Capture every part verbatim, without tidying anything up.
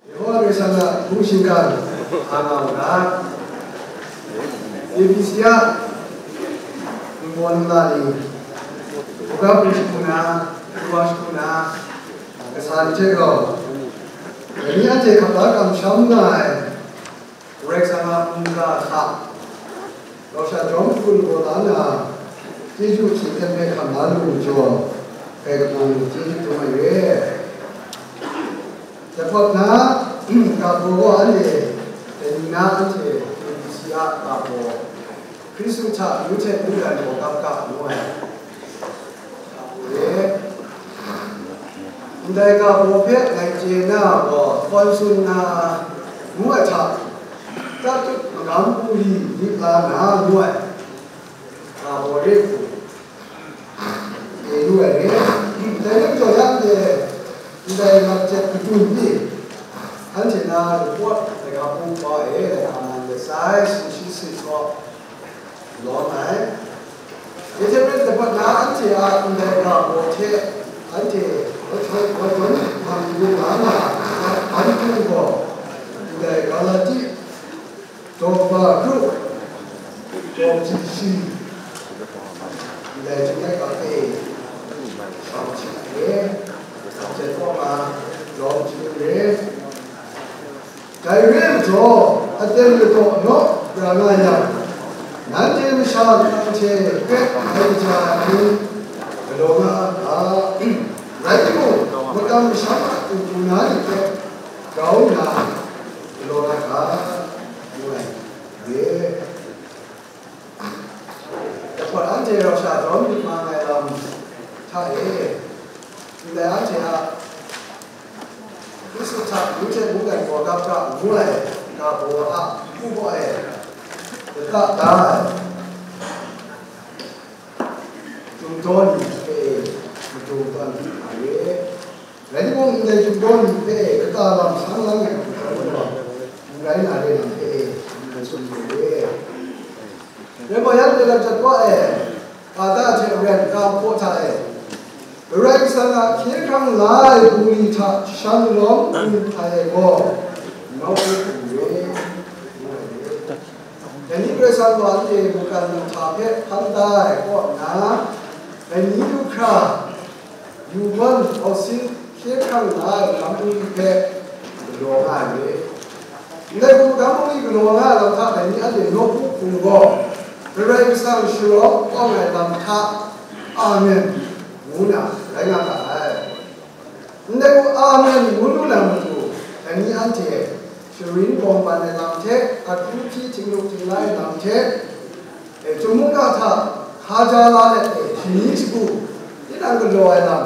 Yawhawra Karai Kasang a hpung shingkang a nga u ga, A B C a ningbaw ningla ni, hkungga hpung shagu na, hkungga shagu na, kasa ni hte rau, dai ni anhte hkap da kamsham nga ai Karai Kasang a mungga hta, Lausha jawm hkun gaw la na, chyeju hkying hten hpe hkam la lu majaw, kai kalang chyeju dum ai re. Dahpawt na, ga baw gaw anhte, dai ni na anhte A B C a ga baw, Hkristu hta amyu hte mungdan gaw gap ga ngu ai. Ndai ga baw hpe ngai chye na gaw, hkawn tsun na ngu ai hta, tatut magam bungli myit la na ngu ai, ga baw re hku, e lu ai re. Dai lam jaw yang de, ndai lam chet kadun ni, anhte na report laika hpung hpa e, laika man de sai, sumshi sumsaw, lawm ai. Dai hte maren, dai hpawt na anhte a ndai ga baw hte anhte hpawn hpawn hpawn hpang yu nga nga ai, anhte gaw ndai Galati, Tawba Kru, Tawba Shi, ndai chyum ai ga e, shawng hte, hte kaw ma, lawm chyum re. Dai re ai majaw, aten ladaw naw ra nga yang, nanhte masha hte hpe dai kaja ai ni galaw nga a ga, rai timung, makam masham a n-gun na ni hpe grau nna galaw nga ga, ngu ai re. Dahpawt anhte rau sha dawn myit ma ai lam hta e, ndai anhte a Hkristu hta amyu hte mungdan gaw gap ga ngu ai ga baw a hku gaw e, lata da ai, Chyum daw ni hpe matu tawn di nga re. Rai timung, ndai chyum daw ni hpe kata lam sang lang ai hku hkra gaw, n rai na re lam hpe, n tsun re. Rai gaw, yan de lam jat wa e, kata hte maren, ga hpaw hta e, Karai Kasang a hkye hkrang la ai bungli hta shan lawm n htai ai gaw, nawku hkum re. Dai ni Karai Kasang gaw anhte mungkan mungga hpe hpan da ai kaw nna, dai ni du hkra, yu gawn, hkau sin hkye hkrang la ai magam bungli hpe galaw nga ai re. Ndai hku magam bungli galaw nga ai lam hta, dai ni anhte nawku hkum gaw, Karai Kasang sharawng awng ai lam hta, Amen, ngu na rai nga ga ai. Ndai gaw, Amen ngu lu na matu, dai ni anhte sharin bawng ban ai lam hte, akyu hpyi htinglup htingla ai lam hte, e, chyum mungga hta hka ja la let, e, shani shagu tinang galaw ai lam,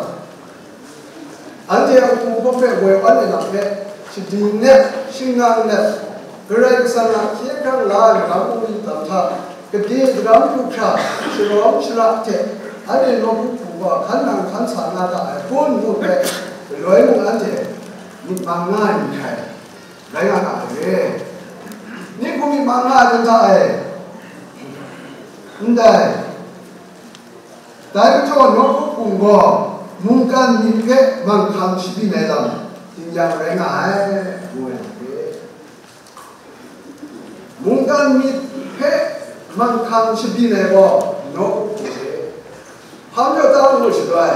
anhte a hku hpawt hpe woi awn ai lam hpe shading let, shingnang let, Karai Kasang a hkye hkrang la ai magam bungli lam hta, gade daram hku hkra, sharawng shara hte, anhte nawku hku gaw hkan nang hkan sa nga ga ai hpun hpun hpe, galoi mung anhte myit mang nga ai ni hkrai rai nga ga ai re. Ni hku myit mang nga ai hta e? Ndai. Dai majaw nawku hkum gaw mungkan myit hpe manghkang shabyin ai lam, tingyan rai nga ai, ngu ai hte. Mungkan myit hpe manghkang shabyin ai gaw nawku hkum re. Hpa majaw ta ngu shaloi,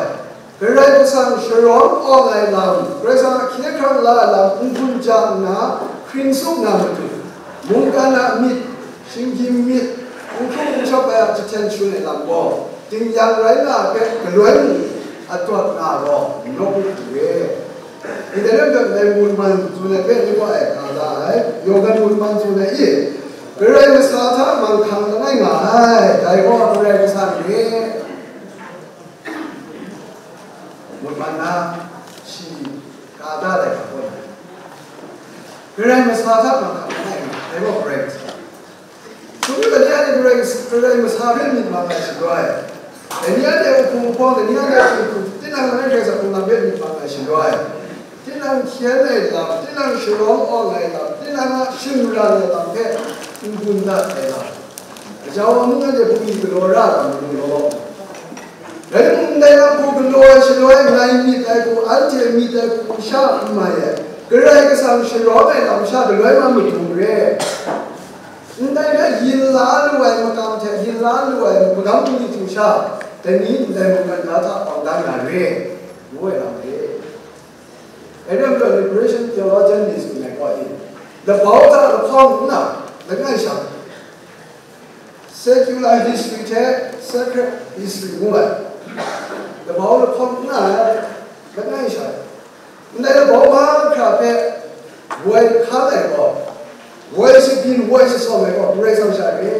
Karai Kasang sharawng awng ai lam, Karai Kasang a hkye hkrang la ai lam n-gun ja nna hkring sung na matu, mungkan a myit, shinggyim myit, n hkrum n shawp ai a jahten shun ai lam gaw, tingyan rai nga ai hpe galoi mung, atawt nga gaw, nawku hku re. Ndai lam hpe ndai mungkan tsun ai hpe ni gaw ai hkra da ai, yawng ai mungkan tsun ai i, Karai masa hta manghkang langai nga ai, dai gaw Karai Kasang re. Mungkan na shi ka da ai hkra gaw, Karai masa hta manghkang langai nga ai, dai gaw Karai Kasang. Sumsum dai ni anhte Karai, Karai masa hpe myit mang ai shaloi, dai ni anhte a hpung hpawng, dai ni anhte a hpung hpung, tinang langai Karai Kasang hpung lam hpe myit mang ai shaloi, tinang hkyen ai lam, tinang sharawng awng ai lam, tinang a shingran ai lam hpe n-gun dat ai lam, gaja wa mung anhte bungli galaw ra lam mung law. Rai timung, ndai lam hku galaw ai shaloi, ngai myit ai hku, anhte myit ai hku sha n mai ai. Karai Kasang sharawng ai lam sha galoi wa matu re. Ndai hpe yin la lu ai makam hte yin la lu ai magam ni hte sha, dai ni ndai mungkan ga hta bang dan na re, ngu ai lam re. Dai rai nna, liberation theologian ni tsun ai gaw, labau hta lahkawng nna, langai sha, secular history hte sacred history ngu ai, labau lahkawng nna ai, langai sha, ndai labau mahkra hpe woi hkan ai gaw, woi shabyin, woi shasawm ai gaw, Karai Kasang sha re.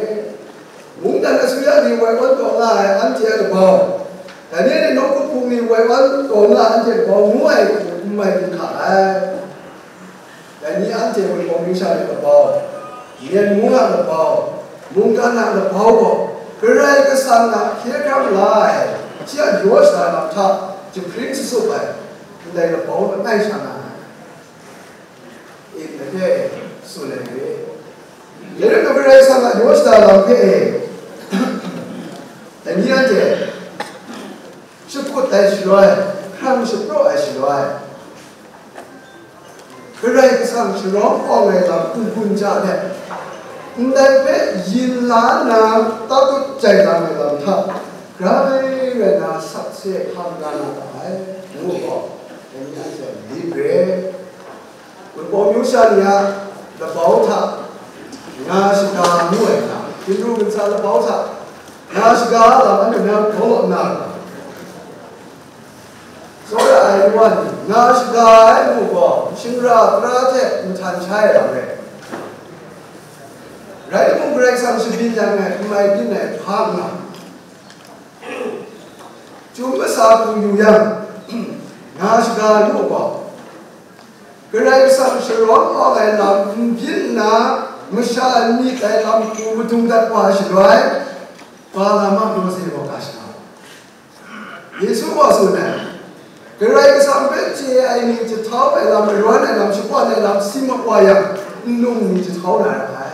Mungdan asuya ni woi awn taw nga ai anhte a labau, dai ni a nawku hpung ni woi awn taw nga ai anhte a labau ngu ai hku n mai lu hka ai. Dai ni anhte Wunpawng Yusha ni labau, Myen mung a labau, mungkan a labau gaw, Karai Kasang a hkye hkrang la ai, shi a yaw shada lam hta jahpring sasup ai, ndai labau langai sha nga ai. Yin, dai hpe tsun ai re. Dai rai nna, Karai Kasang a yaw shada lam hpe e, dai ni anhte shakut ai shaloi, hkrang shapraw ai shaloi, Karai Kasang sharawng awng ai lam n-gun ja let, ndai hpe yin la nna tatut jai lam ai lam hta, grai rai nna sakse hkam la na ra ai, ngu gaw, dai ni anhte myit re. Wunpawng Yusha ni a labau hta nga shaga ngu ai hta, Hibru ginsa labau hta nga shaga a lam anhte na gaw na ra. Tsawra ai wa ni nga shaga ai mu gaw, shingra tara hte nhtan shai ai lam rai. Rai timung, Karai Kasang shabyin yang ai, n mai byin ai hpa nga, Chyum kasa hku yu yang, nga shaga ai mu gaw, Karai Kasang sharawng awng ai lam n byin nna, masha myit ai lam hku madung dat wa shaloi, Balama naw se gaw ga shaga. Yesu gaw tsun ai, Karai Kasang hpe chye ai ni jahtau ai lam, arawn ai lam, shakawn ai lam si mat wa yang, nlung ni jahtau na ra ai.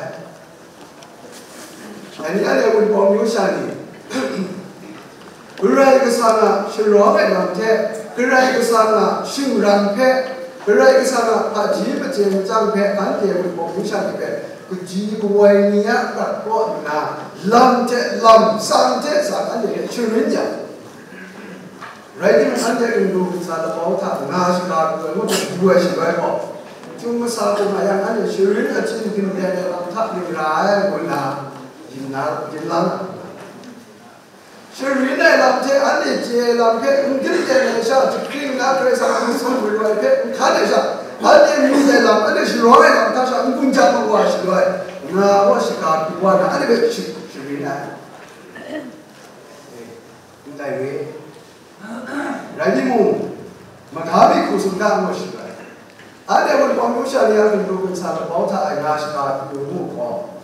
Dai ni anhte Wunpawng Yusha ni, Karai Kasang a sharawng ai lam hte, Karai Kasang a shingran hpe, Karai Kasang a hpaji machye machyang hpe anhte Wunpawng Yusha ni hpe kaji kawoi ni a prat kaw nna, lam hte lam, sang hte sang anhte hpe sharin yang, rai timung, anhte Hibru ginsa labau hta nga shaga hku ai ngut yu ai shaloi gaw, Chyum kasa hku nga yang, anhte sharin achyin gindeng ai lam hta ning ra ai ngu nna, yin la, yin la na. Sharin ai lam hte anhte chye ai lam hpe n gindeng ai sha, jahpring na Karai Kasang a myit sum maru ai hpe n hkan ai sha, anhte myit ai lam, anhte sharawng ai lam hta sha n-gun jang ai wa shaloi, nga wa shaga hku wa na, anhte hpe shi-, sharin ai. Ndai re. Rai timung, maga mi hku tsun ga ngu shaloi, anhte Wunpawng Yusha ni a Hibru ginsa labau hta ai nga shaga hku mu gaw,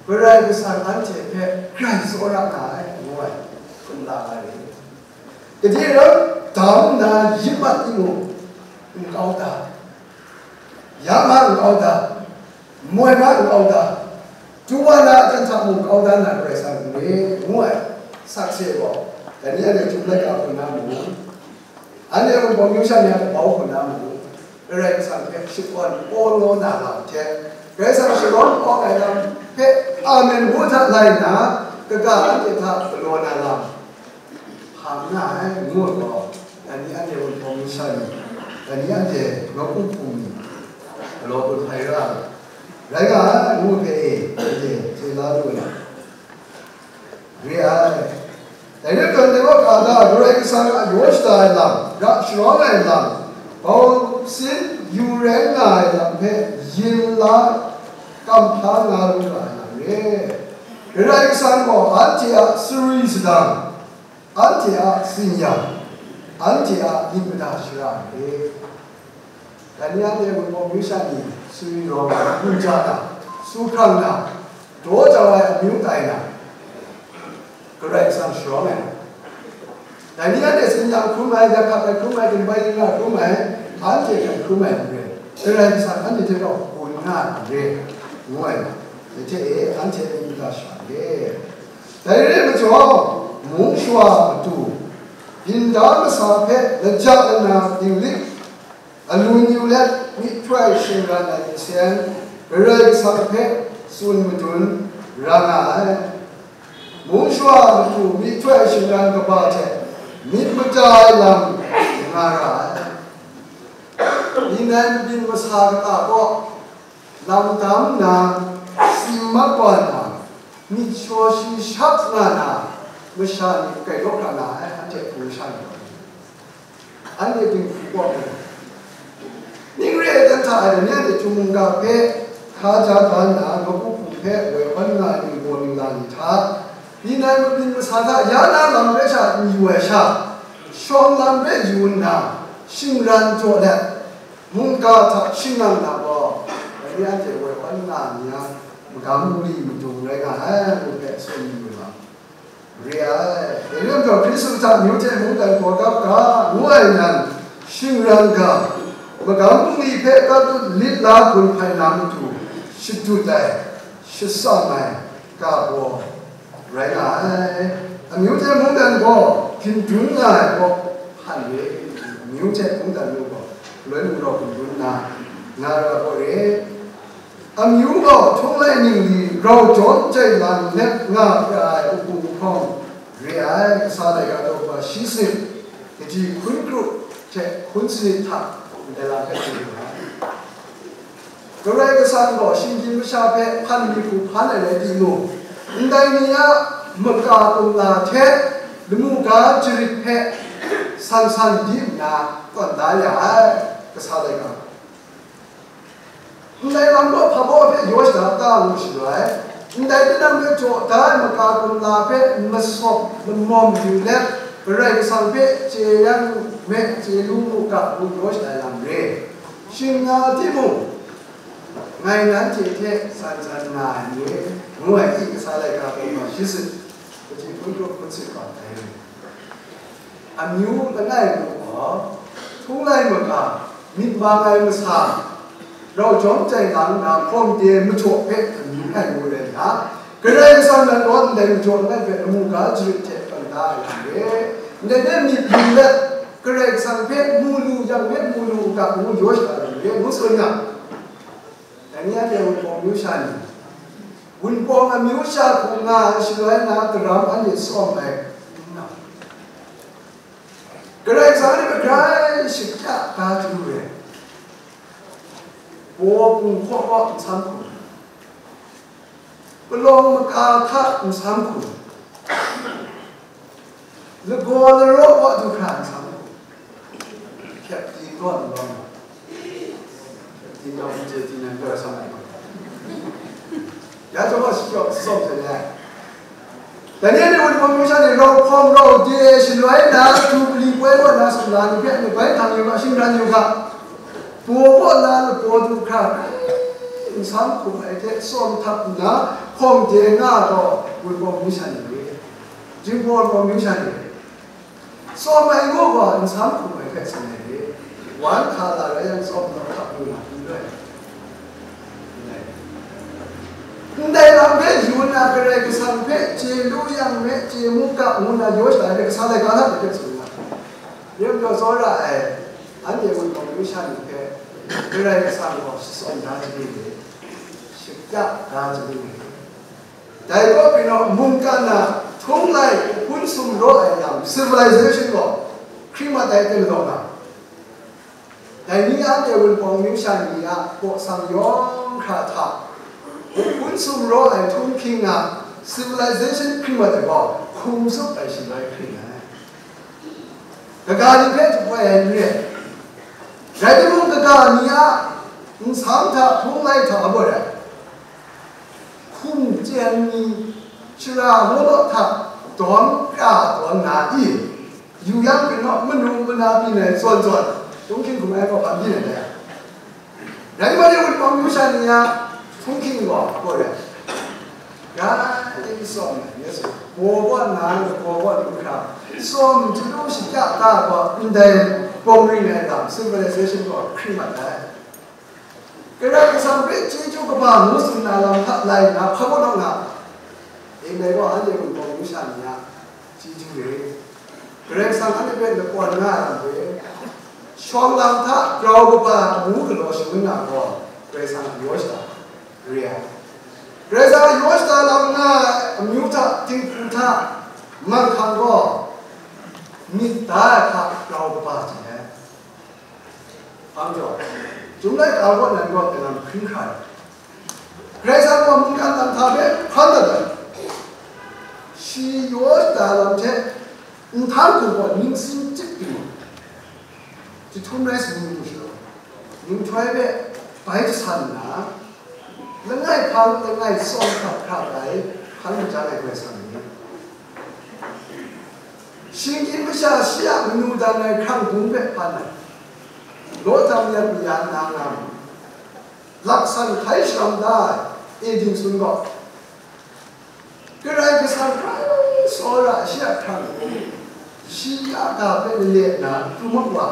Karai Kasang anhte hpe grai tsawra nga ai, ngu ai, hkum la ai re. Gade rau dam nna yip mat timung, n kau da, ya ma n kau da, moi ma n kau da, tu wa na a jan hta mung kau da na Karai Kasang n re, ngu ai sakse gaw, dai ni anhte Chyum laika hku na mu, anhte Wunpawng Yusha ni a labau hku na mu, Karai Kasang hpe shakawn awng na lam hte, Karai Kasang sharawng awng ai lam hpe amen ngu hta lai nna, kaga anhte hta galaw na lam hpang nga ai, ngu ai gaw, dai ni anhte Wunpawng Yusha ni, dai ni anhte nawku hpung ni, galaw kut hpai ra ai, rai nga ai, ngu hpe e, anhte chye la lu ai. Re ai. Dai rai nna, dai wa ga da, Karai Kasang a yaw shada ai lam, ra sharawng ai lam, bau sin yu rai nga ai lam hpe yin la, kam hpa nga lu ra ai lam re. Karai Kasang gaw anhte a sari sadang, anhte a tsin-yam, anhte a myit mada shara ai. Dai ni anhte Wunpawng Yusha ni sari rawng ai, n ja na, su hkrang na, daw jau ai amyu tai na, Karai Kasang sharawng ai. Dai ni anhte tsin-yam hkrum ai, yak hkap ai hkrum ai, ginbai ginra hkrum ai, anhte hpe hkrum ai n re, Karai Kasang anhte hte rau gun nga ai n re, ngu ai. Dai hte e, anhte myit mada shara n re. Dai re ai majaw, mung shawa a matu, byin da masa hpe laja lana dinglik, alun yu let, myihtoi shingran ai hte seng, Karai Kasang hpe tsun madun ra nga ai. Mung shawa matu myihtoi shingran kaba hte myit mada ai lam nga ra ai. Ning nai mabyin masa kata kaw lam dam nna, si mat wa nna, myit shaw shi shap nga na masha ni kai law hkra na ai, anhte hpung sha ni gaw. Anhte dinghku gaw, ning re ai dan hta e, dai ni anhte htum mungga hpe hkaja da nna, makapu hpe woi hkawn nga ai ningbaw ningla ni hta, ning nai mabyin masa hta ya na lam rai sha n yu ai sha, shawng lam hpe yu nna, shingran jaw let, mungga hta shingnang na gaw, dai ni anhte woi hkawn nga ai ni a magam bungli madung rai nga ai, ngu hpe tsun yu ai. Re ai. Dai lam gaw, Hkristu hta amyu hte mungdan gaw gap ga, ngu ai nan, shingran ga, magam bungli hpe kap dut lit la gun hpai na matu, shadut ai, shatsam ai ga gaw rai nga ai. Amyu hte mungdan gaw hkindun nga ai gaw hpan re, amyu hte mungdan gaw galoi mung rau hkindun na nga ra gaw re. Amyu gaw htunglai ningli grau jawm jai lang let nga pra ai upu uphawng re ai, kasa laika daw kaba shi sanit, kaji hkun kru hte hkun sanit hta ndai lam hpe tsun lu ai. Karai Kasang gaw shinggyim masha hpe hpan mi hku hpan ai rai timung, ndai ni a maka kumla hte lamu ga jarit hpe san san di nna tawn da ya ai, kasa laika. Ndai lam gaw hpa baw hpe yaw shada ta ngu shaloi, ndai tinang hpe jaw da ai maka kumla hpe masawp lamawm yu let, Karai Kasang hpe chye yang u me, chye lu mu ga ngu yaw shada ai lam re. Shing nga timung, ngai nanhte hte san san nga ai ni, ngu ai hte kasa laika hpe gaw shi sit, kaji hpun hkrup hpun sit gaw ai. Amyu langai ngu gaw, htunglai maka, myit mang ai masa, rau jawm jai lang na hpawng de majaw hpe amyu ai ngu rai nna, Karai Kasang nan gaw ndai majaw langai hpe lamu ga jarit hte tawn da ai lam re. Ndai hpe myit yu let, Karai Kasang hpe mu lu yang hpe mu lu u ga ngu yaw shada lam re, ngu tsun nga. Dai ni anhte Wunpawng amyu sha ni, Wunpawng amyu sha hku nga ai shaloi na daram anhte tsawm ai n nga. Karai Kasang ni magrai shakya da chyu re. Baw hpung hkaw kaw nsam hku, palawng maka hta nsam hku, lagaw laraw wa du hkra nsam hku, hkyep di gawn lawm, hkyep di gawn n chye di nan gaw sam ai. Ya chyawm gaw shi kyawm tsawm hte le. Dai ni anhte Wunpawng amyu sha ni rau hkawm rau de shaloi na, Jubili poi kaw na sumla ni hpe anhte bai htang yu ga, shingran yu ga. Baw kaw na lagaw du hkra, nsam hkum ai hte tsawm htap nna, hkawm de nga gaw, Wunpawng amyu sha ni re. Jinghpaw Wunpawng amyu sha ni re. Tsawm ai gaw gaw nsam hkum ai hpe tsun ai re. Wan hka la rai yang, tsawm naw hkap lu na n rai. Ndai lam hpe yu nna, Karai Kasang hpe chye lu yang me, chye mu ga ngu na yaw shada ai hpe, kasa laika hta hpe tsun nga. Ning gaw tsawra ai, anhte Wunpawng amyu sha ni hpe Karai Kasang gaw shatsawm da chye re, shakya da chye re. Dai gaw pyi naw, mungkan na htunglai hpun sumraw ai lam, civilization gaw hkring mat ai hte madaw nga. Dai ni anhte Wunpawng amyu sha ni a baw sang yawng hkra hta, hpun sumraw ai htunghking a civilization hkring mat ai gaw, hkum tsup ai shaloi hkring ai. Kaga ni hpe jahpoi ai n re. Rai timung, kaga ni a nsam hta, htunglai hta gaw rai, hkum chyen mi, shara law law hta dawm kra tawn na i? Yu yang pyi naw, manu mana byin ai zawn zawn, htunghking hkum ai kaw hpa byin ai dai. Rai timung, Wunpawng amyu sha ni a htunghking gaw, gaw rai, grai tsawm ai, Yesu, baw kaw nna, lagaw kaw lu hkra, tsawm chyalu shakya da gaw, ndai bawng ring ai lam, civilization gaw hkring mat ai. Karai Kasang hpe chyeju kaba ngu tsun na lam hta lai nna, hpa kaw naw nga, e, ndai gaw anhte Wunpawng amyu sha ni a chyeju re. Karai Kasang anhte hpe lakwan nga ai lam hpe, Shawng lam hta grau kaba amu galaw shangun na gaw, Karai Kasang a yaw shada re ai. Karai Kasang a yaw shada lam nga ai amyu hta, dinghku hta, manghkang gaw, myit da ai hta grau kaba chye ai. Hpang jaw, Chyum laika kaw nan gaw, kalam hkring hkra ai. Karai Kasang gaw mungkan lam hta hpe hpan dat ai. Shi yaw shada lam hte, nhtang hku gaw ning sin chyip ting, jahtum rai sumwi mu shalaw, nhtoi hpe bai jasan nna, langai hpang langai tsawm hkra hkra ai hpang majan ai Karai Kasang ni, shinggyim masha shi a manu dan ai hkrang bung hpe hpan ai, law tam yan maya nna nga mu, laksan hkai sharam da ai Eden sun gaw, Karai Kasang hkrai tsawra shi a hkrang bung, shi a ga hpe lale nna pru mak wa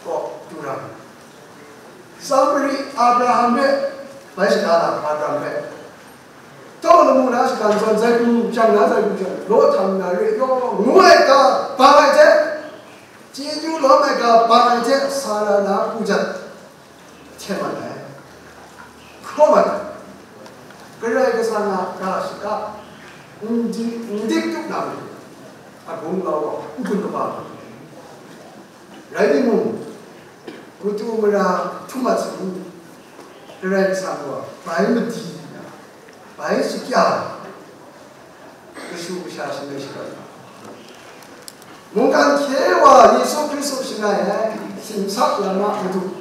kaw du ra. Samari Abraham hpe bai shada na, Abraham hpe, taw lamu na shagan zawn, zai pru jang na, zai pru jang, law htam na re yaw ngu ai ga bang ai hte, chyeju lawm ai ga bang ai hte, Sara na pru jat, hte mat ai, hkraw mat ai. Karai Kasang a ga shaka n di, n dik tup na matu, a gumlau gaw n gun kaba matu. Rai timung, matu mara htum mat sagu, Karai Kasang gaw bai madi na, bai shakya, kashu kasha shangai sharawt na, mungkan hkye wa Yesu Hkristu shangai ai, simsak lam a matu,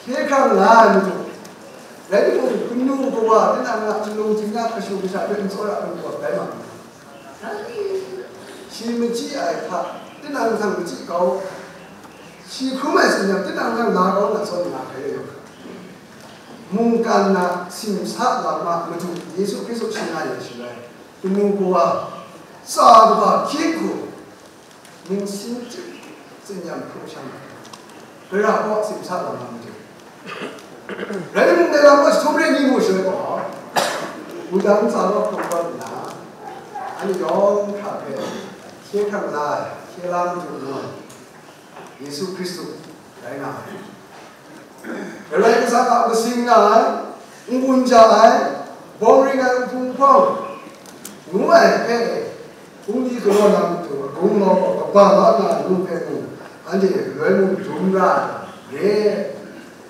hkye hkrang la ai matu, rai timung, kanu kawa tinang a nlung htingnak kashu kasha hpe n tsawra ai matu rai ma, shi machyi ai hta, tinang hkang machyi kau, shi hkrum ai tsin yang, tinang hkang la kau na, tsawm na hkrai rai yang, mungkan na simsak lam a matu Yesu Hkristu shangai ai shaloi, kanu kawa, tsa kaba, hkying hku, ning sin chyip, tsinyam hkrum shang ai, gara kaw simsak lam a matu. Rai timung, dai lam gaw jahtum re ni mu shaloi gaw, wudang tsa kaw hkrum kau nna, anhte yawng hkra hpe hkye hkrang la ai, hkye la matu ngu ai, Yesu Hkristu rai nga ai. Karai Kasang a masing nga ai, n-gun ja ai, bawng ring ai nhpung hpawng ngu ai hpe, hpung di galaw na matu, a gumlau gaw kaba la nga ai ngu hpe mung, anhte galoi mung dum ra ai re.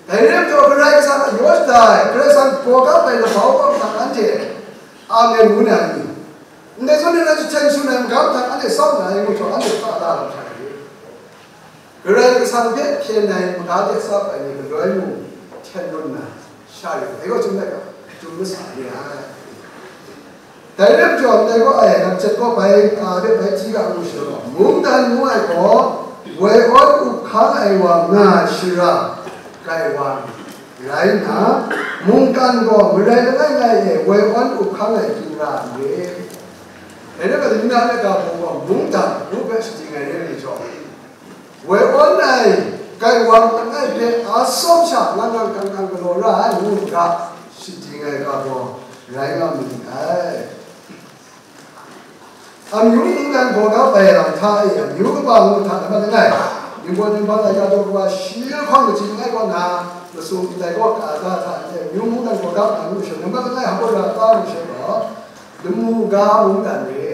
Dai re ai majaw, Karai Kasang a yaw shada ai, Karai Kasang gaw kap ai labau kaw hta anhte amen ngu na ni? Ndai zawn e, rai jahten shun ai magam hta anhte sau na ai ngu htaw, anhte hpa la lam hkra ai. Karai Kasang hpe hpyen ai maga de tsap ai ni galoi mung hten gun nna, sha ring ai gaw, Chyum laika, Chyum masa re ai. Dai rai majaw, ndai gaw, ai, lam jet gaw bai, a, bai hti ga ngu shaloi, mungdan ngu ai gaw, woi awn up hkang ai wa nga ai shara, kai wa rai nna, mungkan gaw marai langai ngai e woi awn up hkang ai ginra n re. Dai rai gaw, dai ni na a ga hpung gaw mungdan ngu hpe shading ai re ai majaw, woi awn ai gaiwang langai hpe a tsawm sha lang lang kang kang galaw ra ai ngu n ga, shading ai ga gaw rai nga mu ni ai. Amyu mungdan gaw gap ai lam hta e, amyu kaba ngu hta nambat langai, Ningbaw Ninghpang a ya daw kaba shi lahkawng kaji langai kaw na, masum ndai kaw ka da hta e, amyu mungdan gaw gap ai ngu sha, nambat langai hpa ra ta ngu sha gaw, lamu ga mungdan re.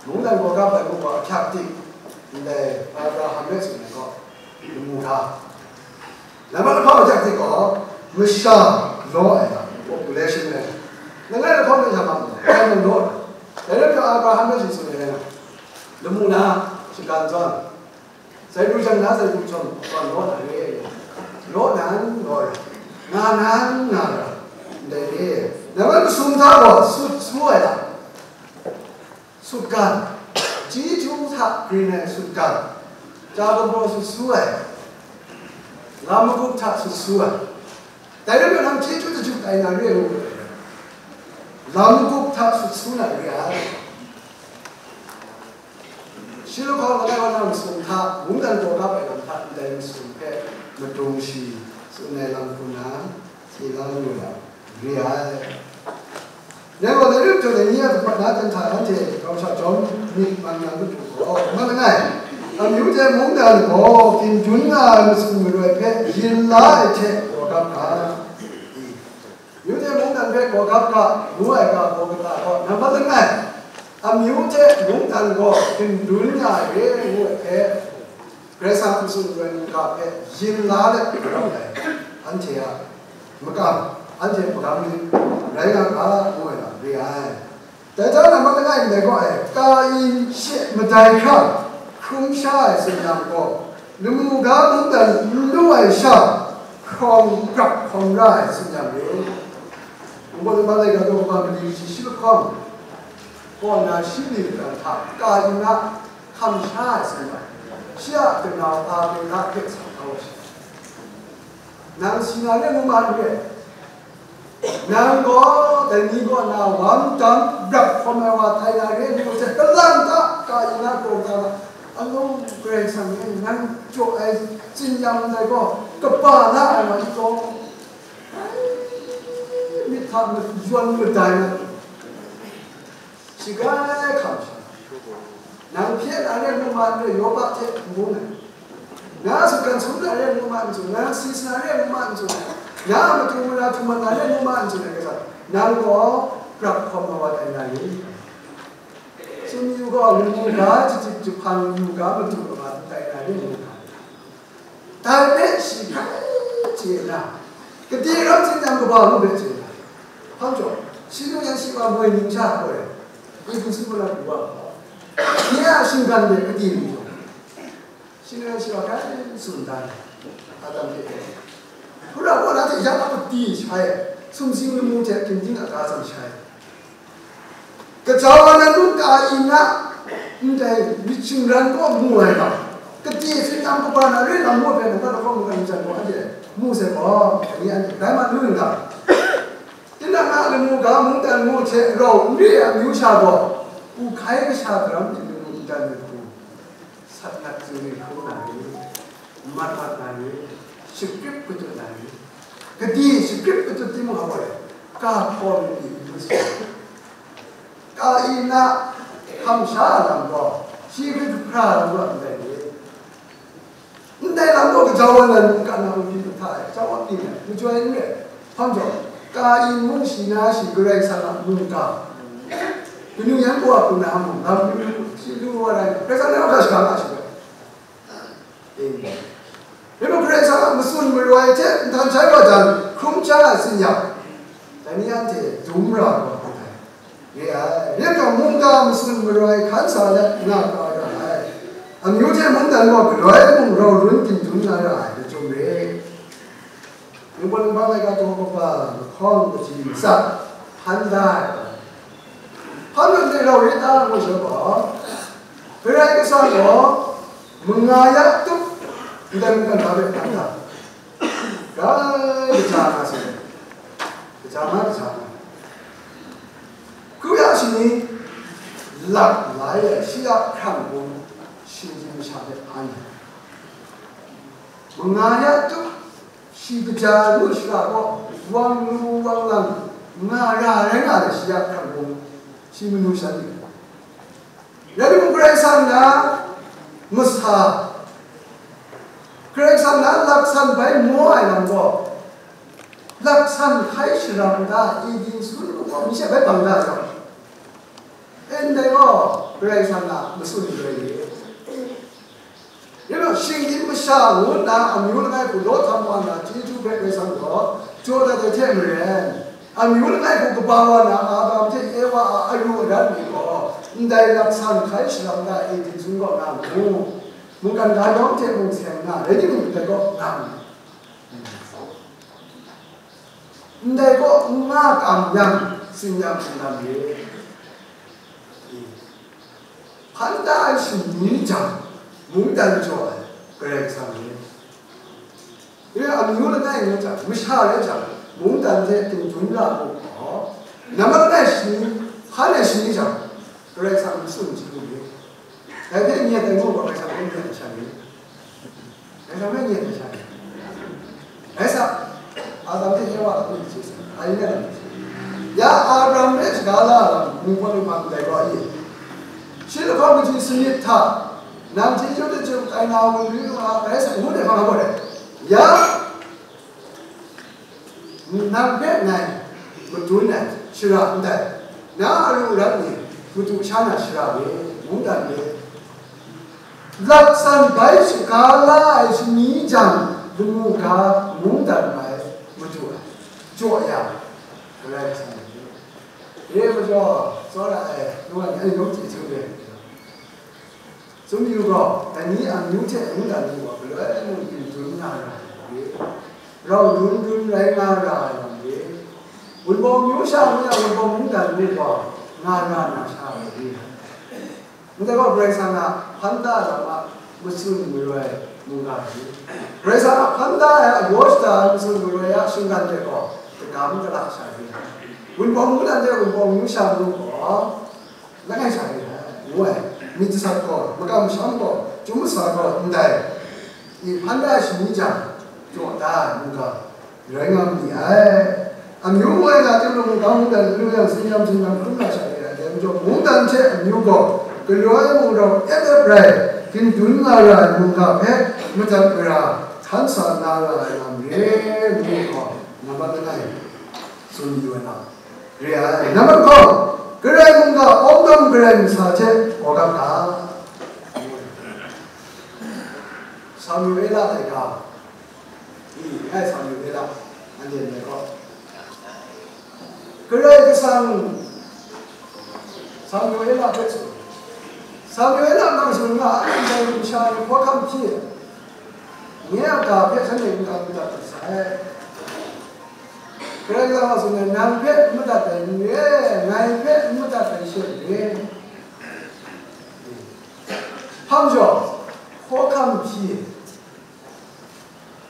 Mungdan gaw gap ai mung gaw ahkyak tik, ndai Abraham rai tsun ai gaw, lamu ga. Nambat lahkawng ahkyak tik gaw, masha law ai lam, population rai. Langai lahkawng hte sha ma mu, dai mung law ai. Dai rai hpe Abraham rai tsun ai rai nga, lamu na, shagan zawn, zai pru jang na, zai pru zawn, zawn law na re. Law na, law ra. Nga na, nga ra. Ndai re. Nambat masum hta gaw, sut su ai lam. Sutgan, chyeju hta grin ai sutgan, ja gumhpraw sut su ai, lam magup hta sut su ai, dai rai nna, nang chyeju daju tai na re ai, lam magup hta sut su na re ai. Shi lahkawng langai wa na masum hta, mungdan gaw gap ai lam hta ndai masum hpe madung shi tsun ai lam hku na, chye la lu ai lam re ai. Dai gaw, dai rai majaw, dai ni a hpaw na ten hta anhte grau sha jawm myit man na matu gaw, mat langai. Amyu hte mungdan gaw ginjun nga ai matsun maroi hpe yin la ai hte gawgap ga. Amyu hte mungdan hpe gawgap ga, ngu ai ga gaw kata gaw, nambat langai, amyu hte mungdan gaw ginjun nga ai re ngu ai hpe, Karai Kasang matsun maroi mungga hpe yin la let gawgap ai, anhte a makam, anhte a makam ni rai nga ga, ngu ai lam re ai. Dai hta na, nambat langai ndai gaw ai, Kain she madai hkra hkrum sha ai tsin yang gaw, lamu ga mungdan n lu ai sha, hkawng grap hkawng ra ai tsin yang re. Ningbaw laika daw kaba mali kaji shi lahkawng kaw na shi ni mungdan hta Kain a hkam sha ai tsin yang, shi a kanau Abela hpe sa kau ai sha, nang si na re ngu ma n re. Nang gaw dai ni kaw na wam dam rap hkawm ai wa tai na re ngu hte, kalang ta Kain a kraw ta na, alung Karai Kasang e nang jaw ai tsin yang ndai gaw kaba la ai wa i taw, ai, myit hta yawn madai na, shagai hkam sha, nang hpyen na re ngu ma n re, Yoba hte n bung ai. Na sutgan sum na re ngu ma n tsun, na si sa na re ngu ma n tsun, na matu mara htum mat na re ngu ma n tsun ai, kaja, nang gaw grap hkawm na wa tai na ni? Sumyu gaw lamu ga jachyip jahpang yu ga matu mara n tai na re ngu ga. Dai hpe shi hkrai chye na, gade ram tsin yang kaba ngu hpe chye na, hpang jaw, shi nu yan shi wa moi ning sha gaw, Egutu mara du wa gaw, nye a shinggan de gade lu jaw, shi nu yan shi wa hkrai tsun dan ai, Adam hte Ewa. Hpura kaw na hte ya a pati shai ai, sumsing lamu hte ginding a ga tsam shai ai. Gaja wa nan mung Kain a ndai myit shingran kaw mu ai ga, gade hpyen lam kaba na re lam ngu ai hpe, nang hta lahkawng mungkan jan gaw, anhte mu sai gaw, dai ni anhte rai mat lu n ga? Tinang a lamu ga mungdan ngu hte rau n re ai amyu sha gaw, pu hkai kasha daram myit lamu mungdan myit hku, sat nat zingri hkrum na ni, mat mat na ni, shagrip katut na ni, gade shagrip katut timung, a gaw, ga hkaw myit ni n lu sai. Kain a hkam sha lam gaw, shi hkrit hkra lam gaw ndai ni? Ndai lam gaw gaja wa nan mungkan na mungkan hta e, gaja wa pyi ai, majoi n re ai. Hpang jaw, Kain mung shi na shi Karai Kasang a mungga, kanu yan kawa hku na mung, lam kanu shi lu wa rai, Karai Kasang na hkra shaga nga shi rai. Amen. Rai nme, Karai Kasang a matsun maroi hte nhtan shai wa jang, hkrum ja ai tsin yang, dai ni anhte dum ra wa hkrum ai. Re ai. Rai nme, mungga matsun maroi hkan sa let nga kau ra ai. Amyu hte mungdan gaw galoi mung rau run ginjum na ra ai, lachyum re. Ningbaw ninghpang laika daw kaba lahkawng kaji matsat hpan da ai. Hpan mat de rau rit ta ngu sha gaw, Karai Kasang gaw manga ya tup ndai mungkan hta hpe hpan da. Grai kaja nga sai, kaja nga, kaja nga. Hkru ya shani lap lai ai shi a hkrang bung shinggyim masha hpe hpan ai. Manga ya tup shi kaja ngu shara gaw, wang lu wang lang nga ra rai nga ai shi a hkrang bung, shi manu shan ni. Rai timung, Karai Kasang na masa, Karai Kasang na laksan bai maw ai lam gaw, laksan hkai sharam da, Eden sun gaw, mi she bai bang da ai lam. E, ndai gaw, Karai Kasang na matsun rai ni. Rai nme, shinggyim masha ngu nna amyu langai hku law htam wa na chyeju hpe Karai Kasang gaw jaw dat ai hte maren, amyu langai hku kaba wa na Adam hte Ewa a ayu aran ni gaw, ndai laksan hkai sharam da Eden sun gaw nga mu, mungkan ga yawng hte mung seng nga, rai timung, ndai gaw nga mu. Ndai gaw n nga kam yang, tsin yang hpung lam ye. Hpan da ai shani jang, mungdan jaw ai Karai Kasang ni, ya, amyu langai ngu jang, masha rai jang, mungdan hte ginjun ra mu gaw, nambat langai shani, hpan ai shani jang, Karai Kasang n tsun hti lu ni? Dai hpe n yet ai ngu gaw, Karai Kasang hpe n yet ai sha ni? Karai Kasang hpe n yet ai sha ni? Rai sa, Adam hte Ewa a myit hte sa, ai n rai lam hte sa. Ya Abraham hpe shaga la ai lam, ningpawt ninghpang ndai gaw a ye? Shi lahkawng kaji sanit hta, Nang chyeju dachyum tai na wunpyu nga ai sai ngu de, hpa nga gaw de. Ya, nang hpe ngai madun ai shara ndai, na aru arat ni madu sha na shara we, mungdan we, laksan bai shaga la ai shani jang, lamu ga mungdan bai madu ai, jaw ya, Karai Kasang ni. Re majaw, tsawra ai, ngai anung chyeju de. Tsun yu gaw, dai ni amyu hte mungdan ni gaw galoi mung byin dun nga ra ai lam re, rau lun dun rai nga ra ai lam re, wunpawng amyu sha ngu yang wunpawng mungdan ni gaw nga ra na sha ai re. Ndai gaw Karai Kasang a hpan da ai lam a matsun maroi mungga ni, Karai Kasang a hpan da ai abaw shada ai matsun maroi a shinggan hte gaw dagam dala sha re ai. Wunpawng mungdan hte wunpawng amyu sha ngu gaw, langai sha re ai, ngu ai. Myit jasat gaw, makam masham gaw, chyum masa gaw, ndai i hpan da ai shani jang, jaw da ai mungga rai nga ma ni ai. Amyu ngu ai nga timung, mungga mungdan, lu yang, tsin yam, tsin yam, hkrum na sha re ai, dai majaw, mungdan hte amyu gaw, galoi mung rau ep ep rai, byin dun nga ra ai mungga hpe madat mara htan sa na ra ai lam re, ngu gaw, nambat langai tsun yu ai lam re ai. Nambat hkawng, Karai mungga awng dawm Karai masa hte gawgap ga. Samuela laika, i, ngai Samuela, anhte ndai gaw, Karai Kasang Samuela hpe tsun, Samuela nang tsun nga, ndai masha ni hkawhkam hpyi, nye a ga hpe shanhte n-gun n dat ai sai. Karai Kasang a tsun ai, nang hpe n madat ai ni re, ngai hpe n madat ai she ni re. Hpa majaw, hkawhkam hpyi,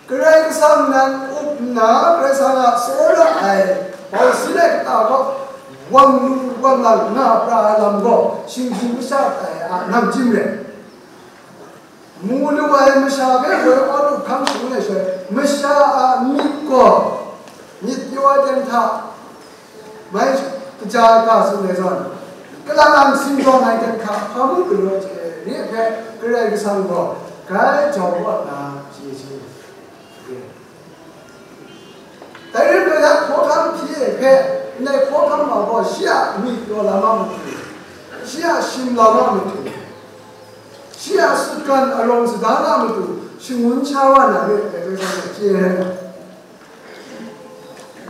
Karai Kasang nan up nna, Karai Kasang a tsawra ai bau sin ai kata gaw, wang lu wang lang nga pra ai lam gaw, shinggyim masha tai a nang chyim rai. Mu lu ai masha hpe woi aw lu hkang shangun ai shaloi, masha a myit gaw myit pyaw ai ten hta mai kaja ai ga tsun ai zawn, kalang ang sindawng ai ten hta hpa mung galaw chye ai re hpe, Karai Kasang gaw grai jau wa nna chye chye. Dai rai nna, ya hkawhkam hpyi ai hpe, ndai hkawhkam wa gaw shi a myit taw lam a matu, shi a shim lam a matu, shi a sutgan arawng sada na matu shangun sha wa na re ai, Karai Kasang hpe chye ai.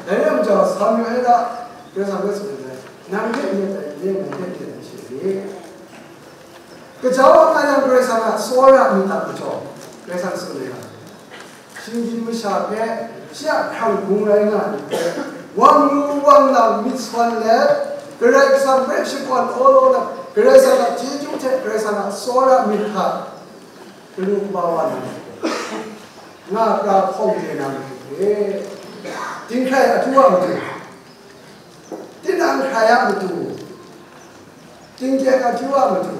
Dai rai majaw, Samuela, Karai Kasang hpe tsun ai, nang hte myit ai, nang hte myit ai she re. Kaja wa nga yang, Karai Kasang a tsawra myit a majaw, Karai Kasang tsun ai lam, shinggyim masha hpe shi a hkrang hpung rai nga ai ni hpe, wang lu wang lang myit sawn let, Karai Kasang hpe shakawn awlaw let, Karai Kasang a chyeju hte Karai Kasang a tsawra myit hta galu kaba wa na matu, nga pra hkawng de na matu hte, dinghkrai ahtu a matu, tinang hkrai a matu, tingkyeng ahtu a matu,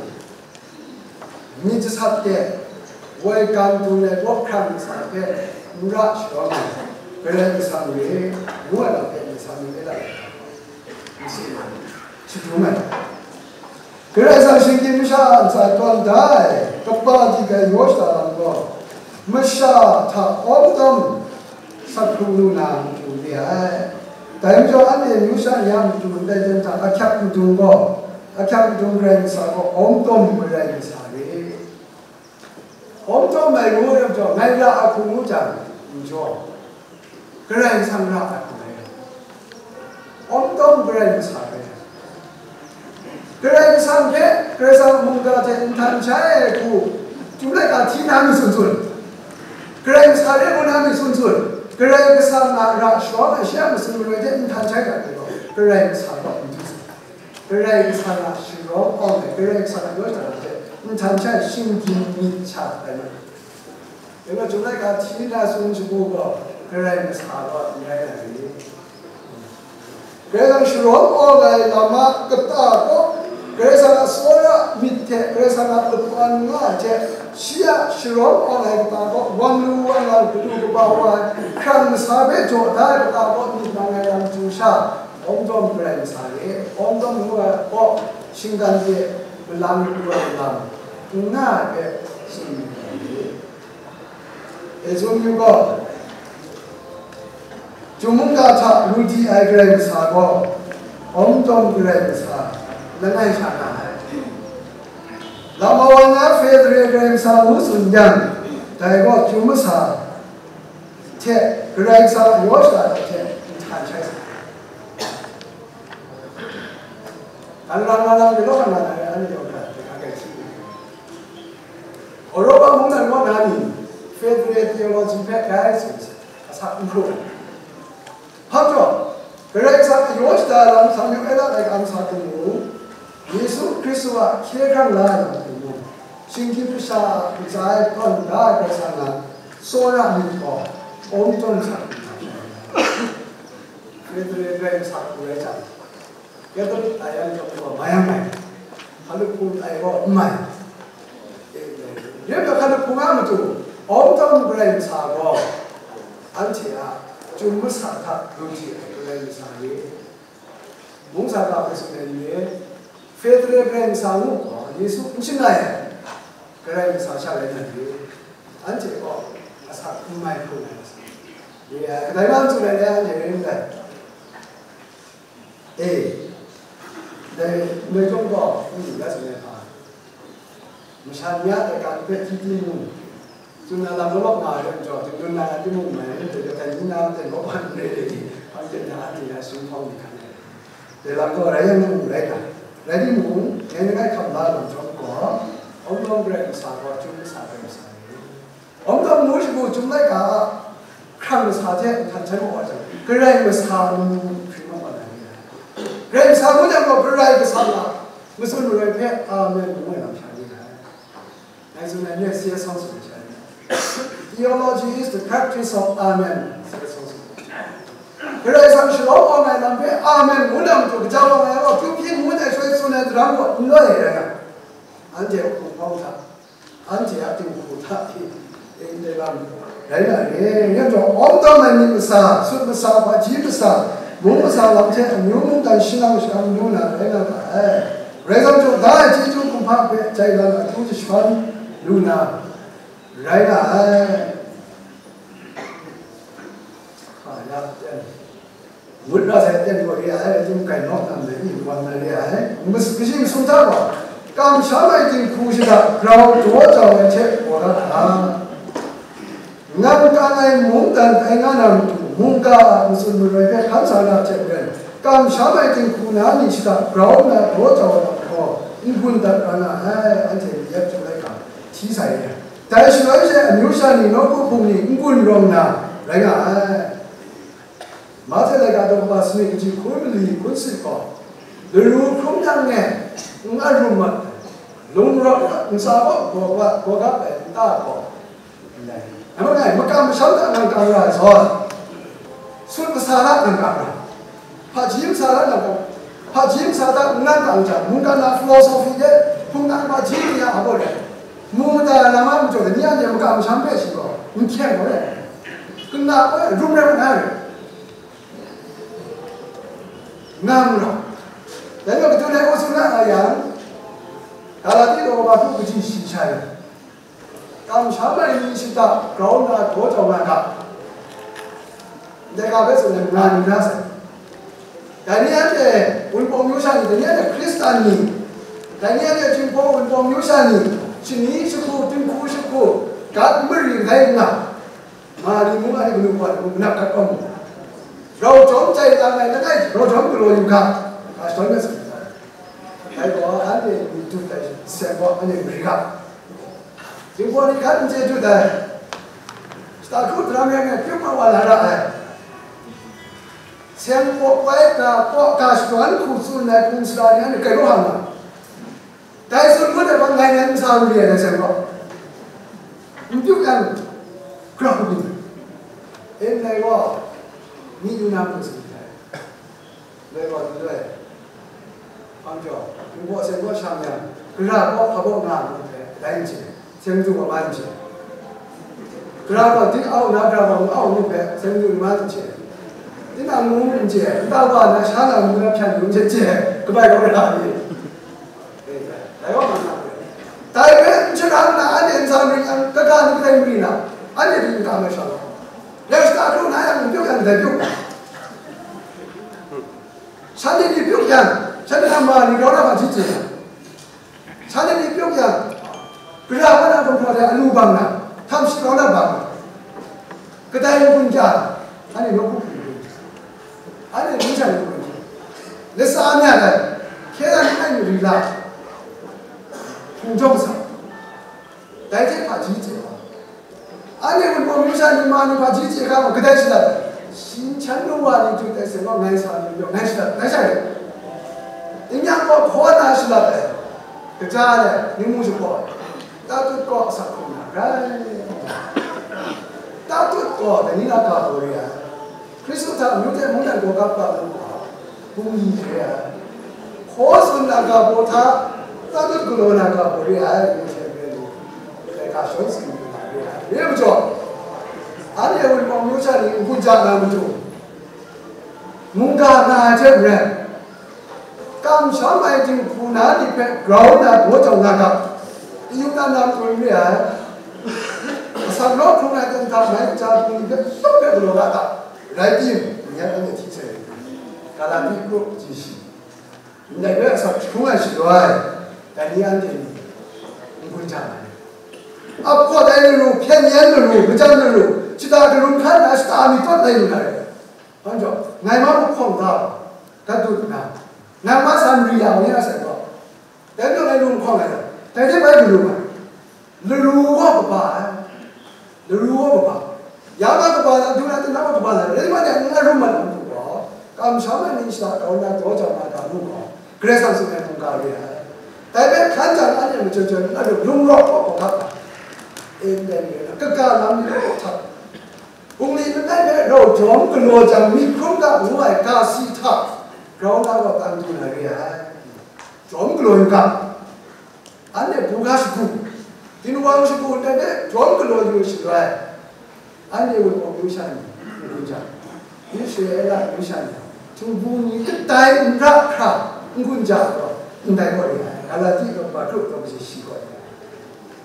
myit jasat de, woi gan dun ai gawp hkrang masha hpe n ra sharawng ai, Karai Kasang re, ngu ai lam hpe myit sa myit e la ai. Nsi na, shadum ai. Karai Kasang shinggyim masha a ntsa tawn da ai kaba di ai yaw shada lam gaw, masha hta awng dawm sat hkrung lu na matu re ai. Dai majaw, anhte amyu sha ni a matu ndai jan hta ahkyak madung gaw, ahkyak madung Karai Kasang gaw awng dawm Karai Kasang re. Awng dawm ai ngu ai majaw, ngai ra ai hku ngu jang, n jaw, Karai Kasang ra ai hku rai. Awng dawm Karai Kasang rai. Karai Kasang hpe, Karai Kasang a mungga hte nhtan shai ai hku, Chyum laika hti na mi tsun tsun, Karai Kasang re ngu na mi tsun tsun, Karai Kasang a ra sharawng ai shi a matsun maroi hte nhtan shai ga ai gaw, Karai Kasang gaw n du tsun. Karai Kasang a sharawng awng ai, Karai Kasang a yaw shada hte nhtan shai shinggyim myit sha ai mat. Dai gaw, Chyum laika hti na tsun shagu gaw, Karai Kasang gaw n rai ai ni? Karai Kasang sharawng awng ai lam a kata gaw, Karai Kasang a tsawra myit hte Karai Kasang a lakawn nga ai hte, shi a sharawng awng ai kata gaw, wang lu wang lang, galu kaba wa ai, hkrang masa hpe jaw da ai kata gaw, myit mang ai lam chyu sha, awng dawm Karai Kasang re, awng dawm ngu ai gaw, shinggan de malang lu ai lam, N nga ai hpe tsun yu ai. E, tsun yu gaw, Chyum mungga hta lu di ai Karai Kasang gaw, Awng Tawm Karai Kasang langai sha nga ai. Lama wa na Federal Karai Kasang ngu tsun yang, dai gaw chyum masa hte Karai Kasang a yaw shada hte nhtan shai sa ai. Kan lam na lam galaw na na re, anhte yawng hkra hkra kai hti na. Europa mung na rawt na ni, Federal Theology hpe gai tsun asak n hkru ai. Hpa jaw, Karai Kasang a yaw shada lam Samuela ai kam sa hte mung, Yesu Hkristu a hkye hkrang la ai lam hte mung, shinggyim masha a ntsa e hpang da ai Karai Kasang a tsawra myit gaw, Awng Tawm sa hkru na. Federal Karai Kasang hkru rai jang, Catholic tai yan chyawm gaw mai yang mai, hkalup hpung tai gaw n mai. Rai nna, hkalup hpung a matu, Awng Tawm Karai Kasang gaw, anhte a chyum masa hta lu hti ai Karai Kasang ni, mungsa ga hpe tsun ai ni, Federal Karai Kasang ngu gaw, Yesu n shangai ai Karai Kasang sha rai nna ni, anhte gaw asak n mai hpung ai. Ye, kadai na n tsun ai ni, anhte rai n dai. E, dai, ndai chyawm gaw, n lu dat tsun ai hpa, masha ni a dai ga hpe hti timung, tsun na lam law law nga ai majaw, dingdun na ai timung mai, dai dai ni na dai gaw ban re ai ni, hpang ten na a ni na sung hpawng ni hkan ai. Dai lam gaw rai yang mung rai ga, rai timung, ngai langai hkam la lam chyawm gaw, Awng Tawm Karai Kasang gaw, chyum masa Karai Kasang ni. Awng Tawm ngu shagu Chyum laika a hkrang kasa hte nhtan hten maw wa jang, Karai Kasang ngu hkring maw wa na ni ai. Karai Kasang ngu jang gaw, Karai Kasang a matsun maroi hpe, Amen ngu ai lam sha ni ai. Ngai tsun ai ni, C S Song tsun ai sha ni. Theology is the practice of Amen, C S Song tsun ai. Karai Kasang shalawm awng ai lam hpe, Amen ngu na matu, kaja awng ai gaw, kyu hpyi ngu ai shoi tsun ai daram gaw, n loi ai rai nga. Anhte a hpung hpawng hta, anhte a dinghku hta hte, e, ndai lam rai na re, rai nna, Awng Tawm ai myit masa, sut masa, hpaji masa, mung masa lam hte amyu mungdan shangang shangang lu na rai nga ga ai. Rai jang, jaw da ai chyeju kumhpa hpe jai lam ahtu jashawn lu na rai nga ai. Hpa ya ten. Ngut ra sai ten gaw re ai, Chyum kai nawk nam de, i wan na re ai. Mas-, kaji masum hta gaw, kamsham ai dinghku shada grau daw jau ai hte gaw dat ai. Ngang kang ai mungdan tai nga na matu, mungga a matsun maroi hpe hkan sa na hte maren, kamsham ai dinghku na ni shada grau nna daw jau ai lam gaw, n-gun dat ra nga ai, anhte Meyep Chyum laika hti sai re ai. Dai shaloi she amyu sha ni, nawku hpung ni n-gun rawng na rai nga ai. Mahte laika daw kaba sanit kaji hkun mali hkun sit gaw, laru hkrum yang e, n-at rum mat ai, lung rawt ai, ntsa kaw gaw gap ai nta gaw, ndai, ngai, makam masham hta nang kang ra ai zawn, sut masa hta nang kang ra, hpaji masa hta nang kang, hpaji masa hta nang kang jang, mungkan a philosophy de, hpung nang hpaji ni a gaw rai, mu mada ai lam a majaw, ni anhte makam masham hpe shi gaw, n hkyeng gaw rai, kanda gaw rai, rum rai, n ai rai. Ngang ra. Dai majaw, kadun ai kaw tsun na nga yang, Galati daw kaba hku kaji shi sha yang, kamsham ai ni shada grau nna daw jau nga ga, ndai ga hpe tsun ai nga ni na sai. Dai ni anhte Wunpawng myu sha ni, dai ni anhte Hkristan ni, dai ni anhte Jinghpaw Wunpawng myu sha ni, shani shahku, dinghku shahku, gat mari rai nna, Mali mung a ni kanu kaw ai mung, manap gat kau mu. Rau jawm jai lang ai langai, rau jawm galaw yu ga, ga shadawn na tsun ai. Dai gaw, anhte myit dut ai seng gaw, anhte mari ga. Jinghpaw ni hkan n chye dut ai. Shata hku daram rai ngai, hpring ma wa la ra ai. Seng kaw bai ga, kaw ga shadawn hku tsun ai hpung sara ni, anhte kai rawng hang nga. Dai tsun ngut ai hpang ngai nan n sa n re ai, dai seng gaw. N pyu yang, grau ni. E, ndai gaw, myi yu na hpung tsun ai. Ndai gaw, ndai. Hpang jaw, Jinghpaw seng gaw shang yang, gara gaw hpa baw nga ngu hpe, dai n chye. Seng du wa man n chye. Gara gaw, di au na, gara gaw, n au ngu hpe, seng du wa man n chye. Tinang ngu n chye, nta wa na, sha na ngu na hpyan ngu n chye, chye, kabai gaw gara ni. Dai wa ma na, dai hpe Kaga ni kadai mari na, anhte ni kaga mai sha law. Rai shata kru na yang, n pyaw yang, kadai pyaw. Shanhte ni pyaw yang, shanhte hta ma ni grau na hpa ji chye yang. Shanhte ni pyaw yang, gara wa na gumhpraw de alu bang na, htam shi grau na bang na. Kadai n-gun ja, anhte nawku hpung hpung. Anhte ni sha ni hpung hpung. Lasa a mya dai, hkye dan ai ni ri la. Hpung jawng sa. Dai hte hpaji chye wa. Anhte Wunpawng myu sha ni ma ni hpaji chye hkra gaw, kadai shalat ai? Shin hkyan nu wa ni jut ai se gaw, ngai sa ni majaw, ngai shalat, ngai sha rai. N yang gaw, hkaw na shalat ai, kaja ai, ni mu shapraw ai, Tatut kaw asak hkrung na rai. Tatut gaw, dai ni na ga gaw re ai. Hkristu hta amyu hte mungdan gaw kap kap ngu hkra, bungli re ai. Hkaw tsun na ga baw hta, Tatut galaw na ga baw re ai, ngu hte re lu, dai ga shawng tsun lu na re ai. Re ai majaw, anhte Wunpawng myu sha ni n-gun ja na matu, mungga nga ai hte maren, kamsham ai dinghku na ni hpe grau na daw jau nga ga, Yuda na matu n re ai, asak law hkrung ai hten hta mai kaja hpung ni hpe yawng hpe galaw ga ga, rai tim, n-, anhte hti sai, Galati kru ji shi, ndai hpe asak hkrung ai shaloi, dai ni anhte ni n-gun ja ai. Ap hkawt ai laru, hpyen yen laru, majan laru, shata darum hkan na shata mi tawt lai lu na rai. Hpan jaw, ngai ma hpawng ga, gat dut nna, nang ma san ri ya, ngai a sai gaw, dai majaw ngai lung hkawng ai, dai hte bai darum ai. Laru gaw kaba ai, laru gaw kaba, ya ma kaba na, du na, tinang gaw kaba na, rai ma de, n arum mat na matu gaw, kamsham ai myit shata grau na daw jau na ga mu gaw, Karai Kasang tsun ai mungga re ai. Dai hpe hkan jang anhte majaw jaw n arum, lung rawk gaw hkap ai. E ndai ni rai na, kaga lam ni law hta, bungli langai hpe rau jawm galaw jang, myit hkrum ga ngu ai ga si hta, grau na gaw tan du na re ai. Jawm galaw yu ga, anhte buga shagu, ginwang shagu ndai hpe jawm galaw yu shaloi, anhte Wunpawng myu sha ni n-gun ja, Israela myu sha ni, htingbu ni kadai n ra hkra n-gun ja gaw, ndai gaw re ai, Galati kaw, Petru kaw, shi gaw re ai.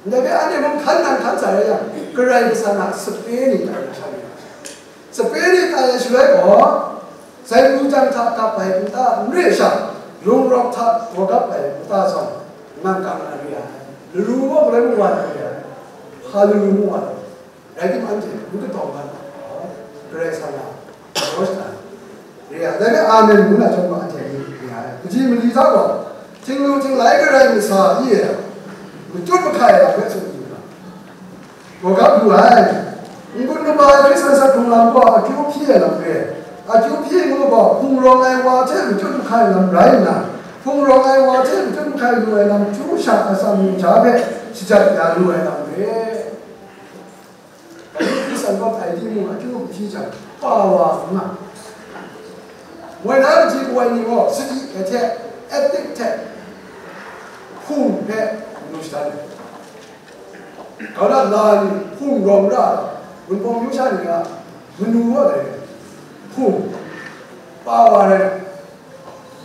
Ndai hpe anhte mung hkan nang hkan sa rai yang, Karai Kasang a sape ni tai na sha ni, sape ni tai ai shaloi gaw, zaingu jang hta kap ai nta n re sha, lungrawk hta gawgap ai nta zawn, nang kang na re ai, laru gaw galoi mung wa na re ai, hpa laru mung wa na re ai. Rai timung, anhte n kataw nga na, Karai Kasang a daw shana re ai. Dai hpe, Amen ngu na chyawm gaw, anhte ni re ai. Kaji mali hta gaw, htinglu htinglai garai masa i e, machut mahkai ai lam hpe tsun yu na, gawgap lu ai. N-gun kaba ai Hkristu asak hkrung lam gaw akyu hpyi ai lam re ai. Akyu hpyi ngu gaw, hpung rawng ai wa hte machut mahkai ai lam rai nna, hpung rawng ai wa hte machut mahkai lu ai lam, chyu sha atsam mungga hpe shajat ya lu ai lam re ai. Dai ni Hkristu kaw ai timung, akyu hpyi jang, pa wa n nga. Moi na kaji kawai ni gaw, sadi ai hte, etik hte, hpung hpe, nu shada ai. Kau na la ni, hpung rawng ra, Wunpawng myu sha ni a manu wa rai, hpung, pa wa rai,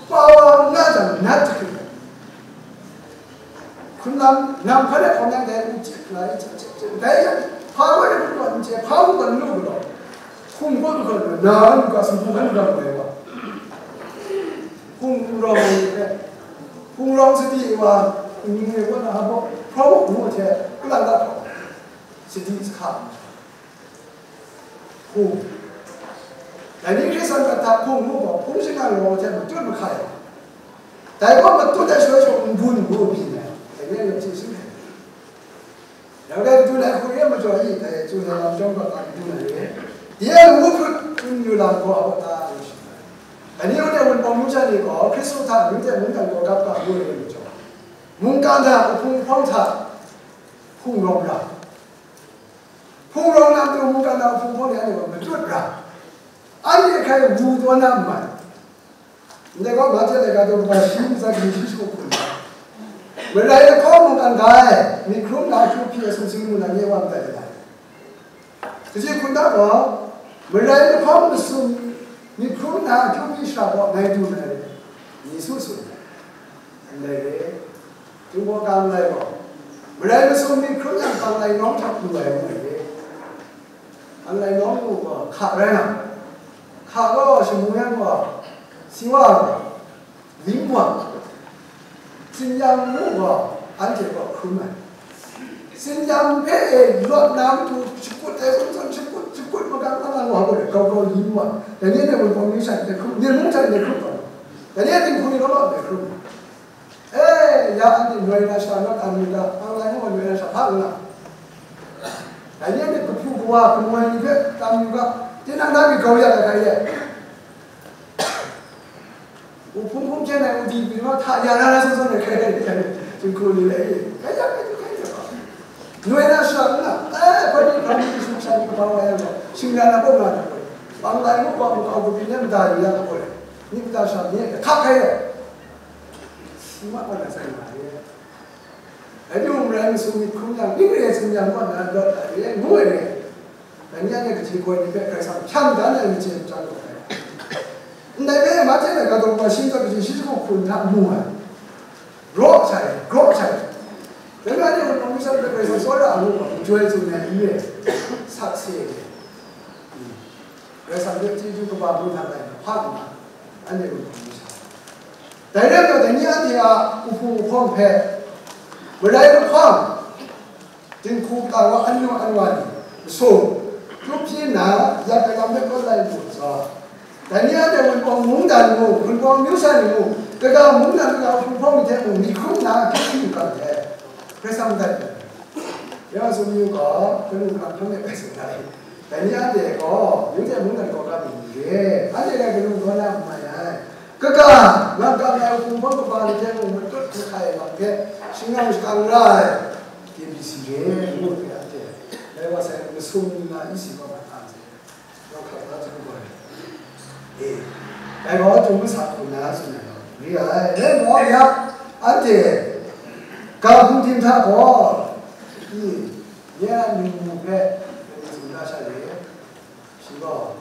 pa wa n nga jang, nat hkrit ai. Hkun lam, nam hkan e hkawm yang dai, n chye, ngai chye, chye, chye, dai yang, hpa gaw e hkun gaw n chye, hpa mung gaw n lu galaw, hkum gaw n hkawm gaw, na lu ga, sumpu hkan lu ga, ngai gaw. Hpung rawng ai ni hpe, hpung rawng sadi wa, n ning ai gaw na, hpa gaw, hprawng ngu hte, kalang da hprawng, sadi sa hka. Hpung. Dai ni Hkristu a hta hpung ngu gaw, hpung shingkang rawng hte matut mahkai ai. Dai gaw matut ai shaloi shawng n bun ngu byin ai. Dai ni anhte chye sing ai. Dai rai matut ai hku re ai majaw i, dai tsun ai lam chyawm gaw, dai matut ai re. Dai e lawu hprut hkrum yu lam gaw, a ta ngu shi ai. Dai ni anhte Wunpawng myu sha ni gaw, Hkristu hta amyu hte mungdan gaw gap ga ngu re ai majaw, mungkan hta, ahpung hpawng hta, hpung rawng ra. Hpung rawng na matu mungkan na hpung hpawng ni anhte gaw matut ra, anhte hkrai wu taw na n mai. Ndai gaw, Mahte laika daw kaba shi ntsa kani shi shagu hkun, marai lahkawng mungkan ga ai, myit hkrum na akyu hpyi ai sumsing lu na nye wa madat ai. Kaji hkun hta gaw, marai lahkawng masum myit hkrum na akyu hpyi shara gaw ngai du na rai, Yesu tsun ai. Ndai re, Jinghpaw ka malai gaw, Marai masum myit hkrum yang, Tanglai nawng hta pru ai ngu ai re. Tanglai nawng mung gaw hka rai na, hka gaw shamu yan gaw, siwa gaw, lim wa, tsin-yam mung gaw anhte gaw hkrum ai. Tsin-yam hpe e lawt na matu shakut ai zawn zawn, shakut shakut magang magang wa gaw, grau grau lim wa, dai ni anhte Wunpawng myu sha de hkrum, Myen mung hta de hkrum taw, dai ni a dinghku ni law law de hkrum. E, ya anhte noi na sha na tam yu ga, Tanglai mung gaw noi na sha hpa nna, dai ni anhte kahpu kawa, kamu ai ni hpe tam yu ga, tinang na myit grau ya ai hkrai e. Wuhpung hpung hpyen ai udi byin wa hta ya na na zawn zawn ai hkrai e, dinghku ni le, e, kai ya, kai ya, kai ya. Noi na sha nna, e, hpa ni, hpa ni, shing sha ni kaba wa yang gaw, shing na na kaw nga na gaw, Tanglai mung gaw makau kabyin e mada yu ya gaw, ni mada sha ni e hta hkrai e. Si ma wa na sai nga e. Dai ni mung rai masum myit hkrum yang, ning re ai tsin-yam kaw na lawt ai re, ngu ai re. Dai ni anhte kaji koi ni hpe Karai Kasang hpyan dan ai machyen chyang gaw ai. Ndai hpe Mahte na ga daw kaba shi ntsa kaji shi shagu hkun hta mu ai. Raw sai, raw sai. Dai ni anhte Wunpawng myu sha hpe Karai Kasang tsawra a ngu gaw, majoi tsun ai n re. Sakse re. Karai Kasang hpe chyeju kaba ngu hta lai na hpa nna, anhte Wunpawng myu sha. Dai rai nna, dai ni anhte a wuhpung wuhpawng hpe, marai lahkawng, dinghku kata wa, anu anwa ni, masum, tup hpyi nna, yak ai lam hpe kaw lai lu ai zawn, dai ni anhte Wunpawng mungdan mung, Wunpawng myu sha ni mung, kaga mungdan kaga wuhpung hpawng ni hte mung, myit hkrum nna hkye hkring lu ga ndai, Karai Kasang ndai ai. Ya, tsun yu ga, kanu hkang hkang de bai tsun ai. Dai ni anhte gaw, Yuda mungdan kaw kap ai ni re, anhte rai kanu kaw na n mai ai. Kaga, nang kang ai hpung hpawng kaba ni hte mung matut mahkai ai lam hpe, shingran shakang ra ai, K B C re, ngu hpe anhte, dai wa sai, masum ni nga isi kaw mat nga ai. Yawng hkap la hkrum ai. E, dai gaw, chyum masak hku na tsun ai gaw, re ai. Dai gaw, ya, anhte, ga hpung htim hta gaw, i, nye a ningmu hpe, tsun da sha re, shi gaw,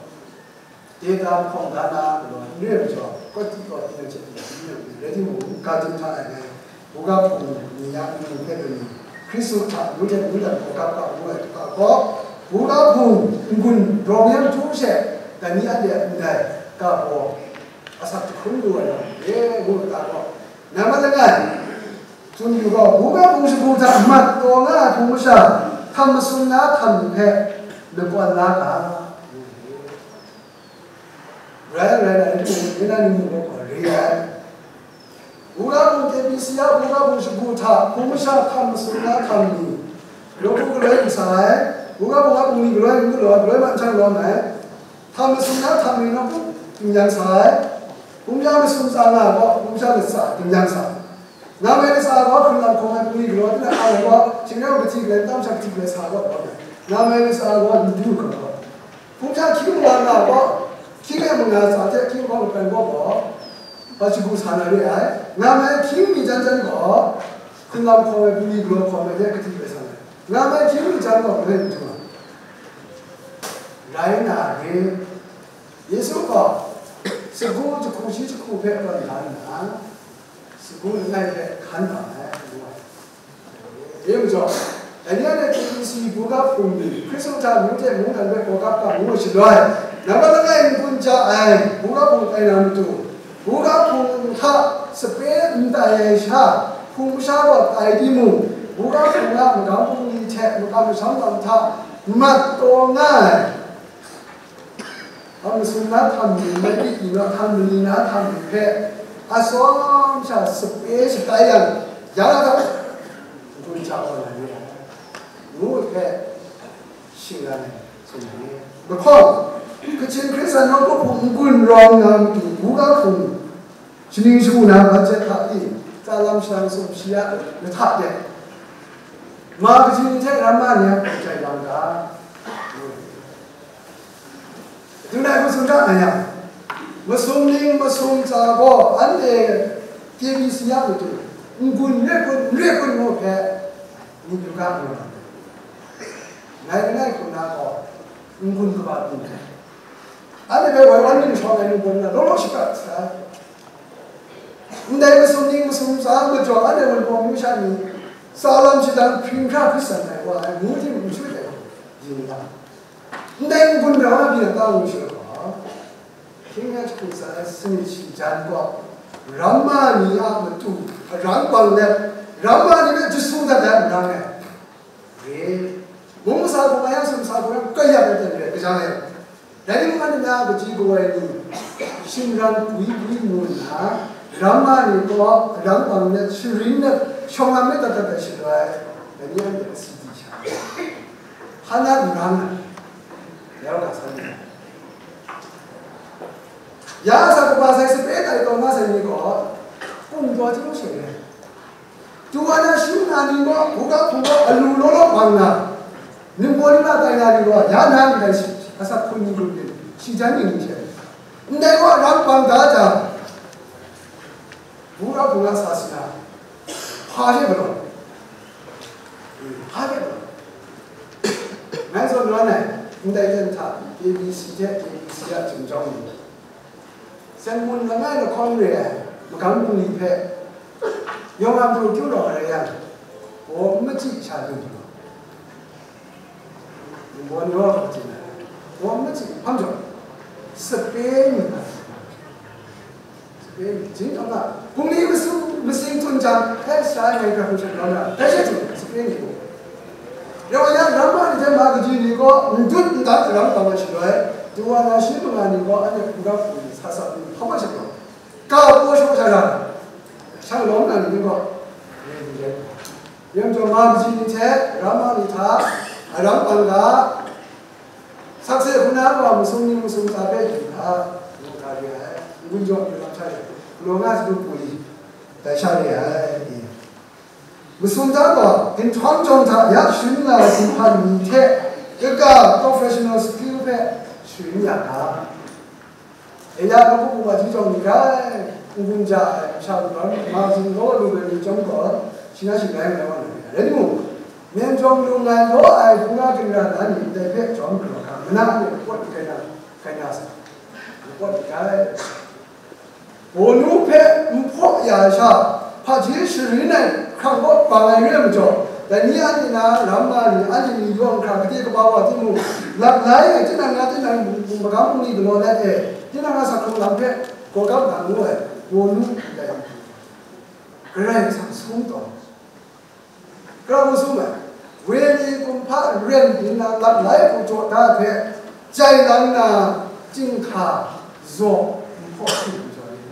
de da hpawng da na, galaw n re ai majaw, kawt di kawt di na hte n rai timung, ga hpung hta ai ngai, buga hpung ni ya ningmu hpe pyi, Hkristu hta amyu hte mungdan hkawhkap ga ngu ai hta gaw, buga hpung n-gun rawng yang htu she, dai ni anhte a ndai ga baw asak jahkrum lu ai lam re ngu ai hta gaw, nambat langai, tsun yu gaw, buga hpung shagu hta mat taw nga ai hpung masha, htam masum na htam ni hpe lakwan la ga. Rai, rai, rai, rai, rai, rai, rai, rai, rai, rai. Buga hpung K B C a buga hpung shagu hta, hpung masha htam masum na htam ni, nawku galoi n sa ai, buga hpung a bungli galoi n galaw, galoi man jang lawm ai, htam masum na htam ni nawku n yang sa ai, hpung ya masum tsa nga gaw, hpung sha latsa n yang sa ai. Nang mai latsa gaw, hkrun lam hkawm ai bungli galaw, tinang a gaw, hkying yawng kahti galoi, tam sha kahti galoi sa gaw, lawm ai. Nang mai latsa gaw, n du gaw, hpung sha hkying manga nga gaw, hkying e manga tsa hte hkying hpawng lapen gaw gaw, hpa shagu sa na re ai. Nga mai hkying mi jan jan gaw, hkrun lam hkawm ai, bungli galaw hkawm ai hte, kahti hpe sa na re. Nga mai hkying mi jan gaw, galoi n du ai. Rai na re. Yesu gaw, sagu jahku shi jahku hpe tawn da nna, sagu langai hpe hkan da ai, ngu ai. Dai majaw, dai ni anhte K B C buga hpung ni, Hkristu hta amyu hte mungdan hpe hkawhkap ga ngu ai shaloi, nambat langai n-gun ja ai, buga hpung tai na matu, buga hpung hta sape n tai ai sha, hpung masha gaw tai timung, buga hpung a magam bungli hte makam masham lam hta mat taw nga ai. Htam masum na htam ni, mali yu na htam mali na htam ni hpe, atsawm sha sape shatai yang, ya na hta, n-gun ja wa na ni ai, ngu hpe, shing ai, tsun ai. Lahkawng, Kachin Hkristu nawku hpung n-gun rawng na matu, buga hpung, shaning shagu na, budget hta i, tsa lam shalang sum shi ya, lahta de, ma kaji ni hte ramma ni a hpung jai lang ga. Dun ai hku tsun ga ai yang, masum ning masum tsa gaw anhte K B C a matu, n-gun re kun, n re kun ngu hpe, myit yu ga ngu ai. Ngai langai hku na gaw, n-gun kaba hpung hte, anhte hpe woi wan ning shawng ai ningbaw na law law shaprat sai. Ndai masum ning masum tsa majaw, anhte Wunpawng myu sha ni, Tsalam shadang hpring hkra hpyi san ai wa ai, ngu tim n shut ai, yin la. Ndai n-gun ra na byin ta ngu shut ai wa. Hkying mi hku tsa ai sanit shi jan gaw, ramma ni a matu, arang bang let, ramma ni hpe jasung dat ai marang e. Re, mung masa gaw, mayang sum sa gaw, kaya ai hte re, kaja ai. Dai ni mung anhte na kaji kawai ni, shingran pwi pwi mu nna, ramma ni gaw, arang bang let, sharin let, shawng lam let dat dat ai shaloi, dai ni anhte a sidi sha. Hana n rang ai. Yau ga san ai. Ya sa kaba sai sape tai taw na sai ni gaw, kum taw chyum she ai. Tu wa na shi na ni gaw, buga hpung gaw alu law law bang na, ningbaw ni na tai na ni gaw, ya na ndai shi, asak hkun ni hkun ni, shi jan ni ni she ai. Ndai gaw rang bang da jang, buga hpung a sa si na, hpa she galaw, hpa she galaw. Ngai zawn ran ai, ndai jan hta, A B C hte A B C a hkinjawng ni, Sengmun langai lahkawng re ai magam bungli hpe yawng a matu kyu rawng ai rai yang, baw n machyi sha lu lu, ningbaw ni wa hkawm chye ai, baw n machyi hpang jaw, sape ni, sape ni, jin hkam na, bungli masum masing tsun jang, hpe sha ai ngai hkra hkungshang kau na, dai she tsun, sape ni gaw. Yawng a yang, ramma ni hte ma kaji ni gaw n dut n dat ai ram kau ai shaloi, Tawara shi manga ni gaw anhte hkungga hku ni sa sa hku hpawp ai sha gaw, ka paw shaw sha ra, shang lawm na ni gaw, ren n rai. Yen jaw, ma kaji ni hte ramma ni hta aram bang ga, sakse hpuna gaw masum ni masum tsa hpe yu hta, ngu hkra re ai, n-gun jaw ni lam sha re, galaw nga shadu puli, dai sha re ai. Masum hta gaw, nhtawm jawng hta ya sharin nga ai kumhpa ni hte, kaga professional skill hpe sharin ya ga. Elia kabu kabu wa jawng ni rai, n-gun ja ai masha wunpawng, magazin law lu ai ni chyawm gaw, shi na shi rai ngai wa na rai. Rai timung, myen jawng lu ngai law ai hpung na ginra na ni ndai hpe jawm galaw hkra, mana ni pawt ni kai na, kai na sa, pawt ni kai. Bawnu hpe n hpaw ya ai sha, hpaji sharin ai hkrang kaw bang ai re ai majaw, dai ni anhte na ramma ni, anhte ni yawng hkra gade kaba wa timung, laklai e, tinang na tinang magam bungli galaw let e, tinang na sa hkrung lam hpe gaw gap na ngu ai, bawnu ndai, Karai Kasang sung taw. Hkra hku sung ai, wenyi kumhpa ren nna laklai hku jaw da ai hpe, jai lang na, chyinghka zaw nhpaw hpyi jaw ai.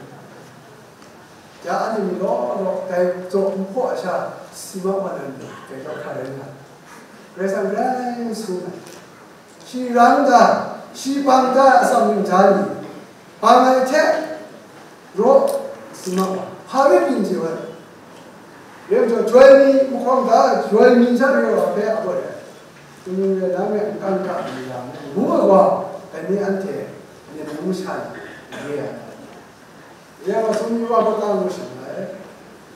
Ya anhte ni law law dai zaw nhpaw a sha si ma wa na ni, dai jaw hkra rai nga ai. Karai Kasang grai sung ai. Shi rang da, shi bang da atsam ning ja ni, bang ai hte raw si ma wa, hpa rai byin chye wa, rai majaw, joi mi, mahkawng da, joi mi hta re wa hpe a gaw re, kaning rai nna me, n kan ga mi ya mu, ngu ai wa, dai ni anhte myit ngu sha ni, re ai. Ya masum ni wa hpawt ta ngu shang ai.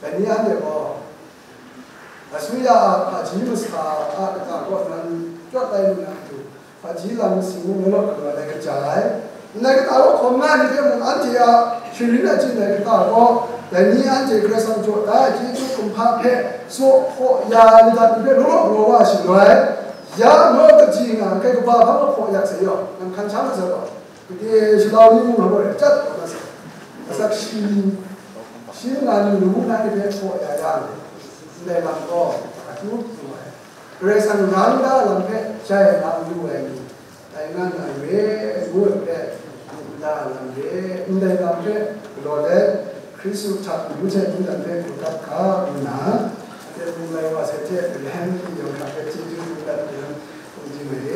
Dai ni anhte gaw, asuya a hpaji masa a kata kaw nan kyawt ai lu na matu, hpaji lam masing mung law law galaw ai kaja ai. Ndai kata kaw hkawm nga ai ni hte mung, anhte a sharin achyin ai kata kaw, dai ni anhte Karai Kasang jaw da ai chyeju kumhpa hpe tsaw hpaw ya ai madat ni hpe law law galaw wa shaloi, ya naw kaji nga ai kai kaba hpang lahpaw yak sai yaw, nang hkan sha masat gaw, Gade shalau ni mung hpa rai chyat taw na sa, asak shi ni, shi nga ni, lamu na ni hpe hpaw ya yang, ndai lam gaw akyu pru ai. Karai Kasang rang da lam hpe jai na lu ai ni, dai nga na re, ngu ai hpe, ngu da lam re, ndai lam hpe galaw let, Hkristu hta ngu hte ngu lam hpe galaw dat hka nna, anhte ngu lai wa sai hte, maren yawng hkra hpe chyeju ngu dat nna, hpung jing ai re.